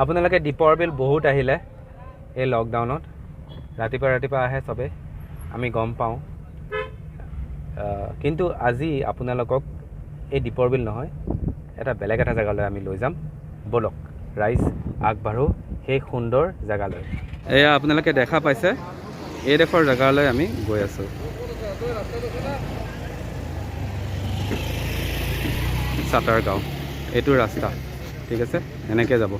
আপোনালোকে দীপৰ বিল বহুত আহিলে এই লকডাউনত, ৰাতিপুৱা ৰাতিপুৱা আহে চবে, আমি গম পাওঁ। কিন্তু আজি আপোনালোকক এই দীপৰ বিল নহয়, এটা বেলেগ এটা জেগালৈ আমি লৈ যাম। ব'লক ৰাইজ, আগবাঢ়ো সেই সুন্দৰ জেগালৈ। এয়া আপোনালোকে দেখা পাইছে, এইডোখৰ জেগালৈ আমি গৈ আছোঁ। চাটাৰ গাঁও, এইটো ৰাস্তা, ঠিক আছে, এনেকৈ যাব।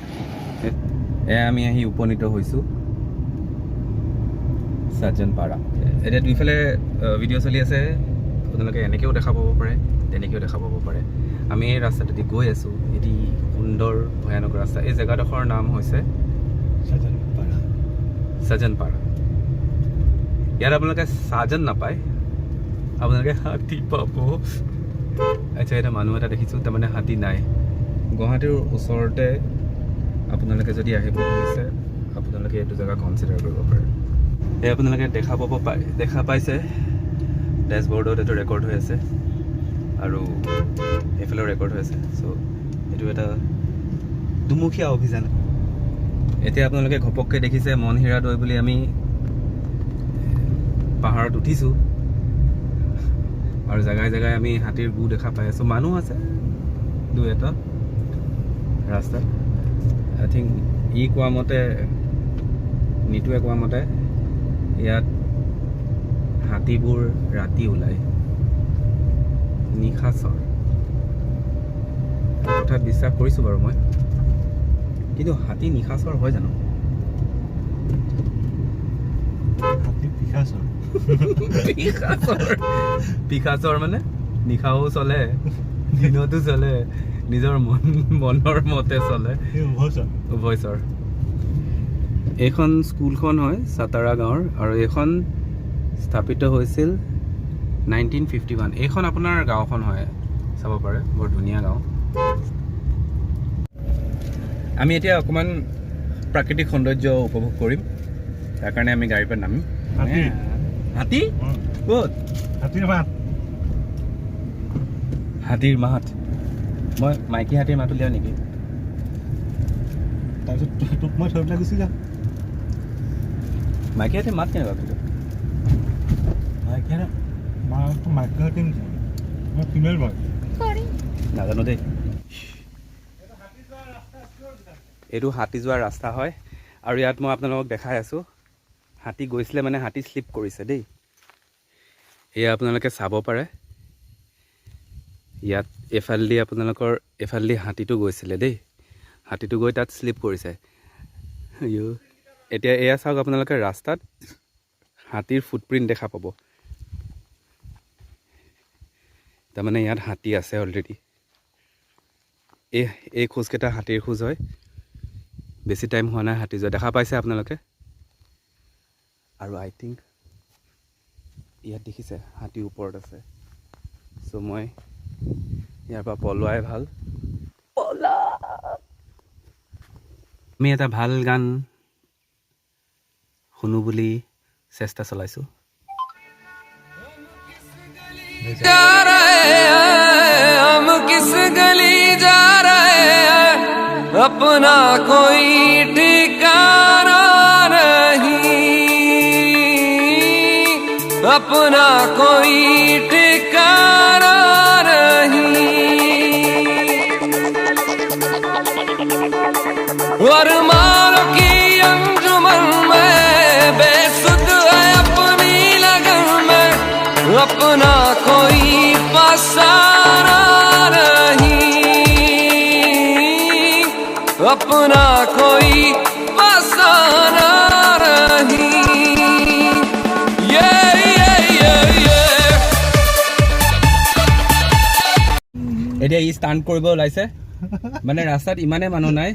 এয়া আমি আহি উপনীত হৈছোঁ সজ্জনপাৰা। এতিয়া দুইফালে ভিডিঅ' চলি আছে, আপোনালোকে এনেকৈও দেখা পাব পাৰে, তেনেকৈও দেখা পাব পাৰে। আমি এই ৰাস্তাটোদি গৈ আছোঁ, এটি সুন্দৰ ভয়ানক ৰাস্তা। এই জেগাডোখৰৰ নাম হৈছে সজ্জনপাৰা। ইয়াত আপোনালোকে চাজন নাপায়, আপোনালোকে হাতী পাব। আচ্ছা, এটা মানুহ এটা দেখিছোঁ, তাৰমানে হাতী নাই। গুৱাহাটীৰ ওচৰতে আপোনালোকে যদি আহিব খুজিছে, আপোনালোকে এইটো জেগা কনচিডাৰ কৰিব পাৰে। এই আপোনালোকে দেখা পাব পাই, দেখা পাইছে ডেছবৰ্ডত এইটো ৰেকৰ্ড হৈ আছে আৰু এইফালেও ৰেকৰ্ড হৈ আছে। চ' এইটো এটা দুমুখীয়া অভিযান। এতিয়া আপোনালোকে ঘপককৈ দেখিছে মনহীৰা দৈ বুলি আমি পাহাৰত উঠিছোঁ আৰু জেগাই জেগাই আমি হাতীৰ গু দেখা পাই আছোঁ। মানুহ আছে দুই এটা ৰাস্তাত। আই থিংক ই কোৱা মতে, নিতুৱে কোৱা মতে ইয়াত হাতীবোৰ ৰাতি ওলায়, নিশাচৰ। কথা বিশ্বাস কৰিছোঁ বাৰু মই, কিন্তু হাতী নিশাচৰ হয় জানো? হাতী পিশাচৰ। পিশাচৰ, পিশাচৰ মানে নিশাও চলে, দিনতো চলে, নিজৰ মনৰ মতে চলে। এই উভয়চৰ। উভয়চৰ। এইখন স্কুলখন হয় চাতাৰা গাঁৱৰ আৰু এইখন স্থাপিত হৈছিল 1951। এইখন আপোনাৰ গাঁওখন হয়, চাব পাৰে, বৰ ধুনীয়া গাঁও। আমি এতিয়া অকণমান প্ৰাকৃতিক সৌন্দৰ্য উপভোগ কৰিম, তাৰ কাৰণে আমি গাড়ীৰ পৰা নামিম। হাতী। হাতী ক'ত? হাতীৰ মাত। হাতীৰ মাত। মই মাইকী হাতীৰ মাত উলিয়াওঁ নেকি? তাৰপিছত তোক মই থৈ পেলাই গুচি যাম। মাইকী হাতীৰ মাত কেনেকুৱা কিন্তু? মাইকী হাতী মাতটো মাইকী হাতী নিচিনা, মই ফিমেল বয়। নাজানো দেই। এইটো হাতী যোৱাৰ ৰাস্তা হয় আৰু ইয়াত মই আপোনালোকক দেখাই আছোঁ, হাতী গৈছিলে মানে হাতী শ্লিপ কৰিছে দেই। এয়া আপোনালোকে চাব পাৰে, ইয়াত এইফালেদি আপোনালোকৰ এইফালেদি হাতীটো গৈছিলে দেই, হাতীটো গৈ তাত শ্লিপ কৰিছে। আইঅ'। এতিয়া এয়া চাওক, আপোনালোকে ৰাস্তাত হাতীৰ ফুটপ্ৰিণ্ট দেখা পাব, তাৰমানে ইয়াত হাতী আছে অলৰেডি। এই খোজকেইটা হাতীৰ খোজ হয়, বেছি টাইম হোৱা নাই হাতী যোৱা, দেখা পাইছে আপোনালোকে। আৰু আই থিংক ইয়াত দেখিছে হাতী ওপৰত আছে। চ' মই ইয়াৰ পৰা পলোৱাই ভাল। আমি এটা ভাল গান শুনো বুলি চেষ্টা চলাইছোঁ। जा रहे हैं हम किस गली जा रहे हैं, अपना कोई ठिकाना नहीं, अपना कोई ठिकाना नहीं। अरमानों की अंजुमन में बेसुध है अपनी लगन में, अपना कोई पसारा नहीं, अपना कोई पसारा नहीं। ये ये ये ये এতিয়া ই ষ্টাণ্ট কৰিব ওলাইছে, মানে ৰাস্তাত ইমানে মানুহ নাই,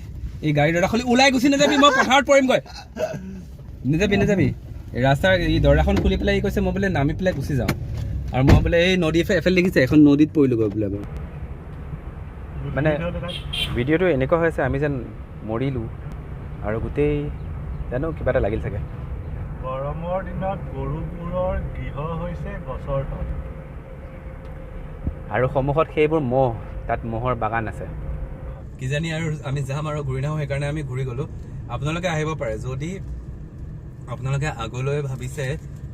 এই গাড়ী দৰ্জা খুলি ওলাই গুচি নাযাবি, মই পথাৰত পৰিমগৈ। নাযাবি নাযাবি। ৰাস্তাৰ এই দৰ্জাখন খুলি পেলাই ই কৈছে মই বোলে নামি পেলাই গুচি যাওঁ, আৰু মই বোলে এই নদী এফালে দেখিছে এখন নদীত পৰিলোগৈ বোলে মই। মানে ভিডিঅ'টো এনেকুৱা হৈছে আমি যেন মৰিলোঁ আৰু গোটেই জানো কিবা এটা লাগিল চাগে। গৰমৰ দিনত গৰুবোৰৰ গৃহ হৈছে গছৰ তল আৰু সন্মুখত সেইবোৰ ম'হ, তাত ম'হৰ বাগান আছে। কিজানি আৰু আমি যাম আৰু ঘূৰি নাহোঁ, সেইকাৰণে আমি ঘূৰি গ'লোঁ। আপোনালোকে আহিব পাৰে যদি আপোনালোকে আগলৈ ভাবিছে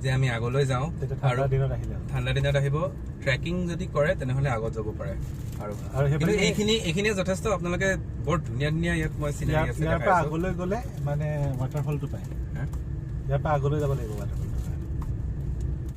যে আমি আগলৈ যাওঁ। তেতিয়া আৰু ঠাণ্ডা দিনত আহিলে হ'ল। ঠাণ্ডা দিনত আহিব, ট্ৰেকিং যদি কৰে তেনেহ'লে আগত যাব পাৰে আৰু আৰু সেইফালে কিন্তু এইখিনিয়ে যথেষ্ট। আপোনালোকে বৰ ধুনীয়া ধুনীয়া ইয়াত মই চিনাৰী আছে ইয়াৰ দেখাই পৰা আছোঁ। আগলৈ গ'লে মানে ৱাটাৰফলটো পায়। হা? ইয়াৰ পৰা আগলৈ যাব লাগিব ৱাটাৰফল।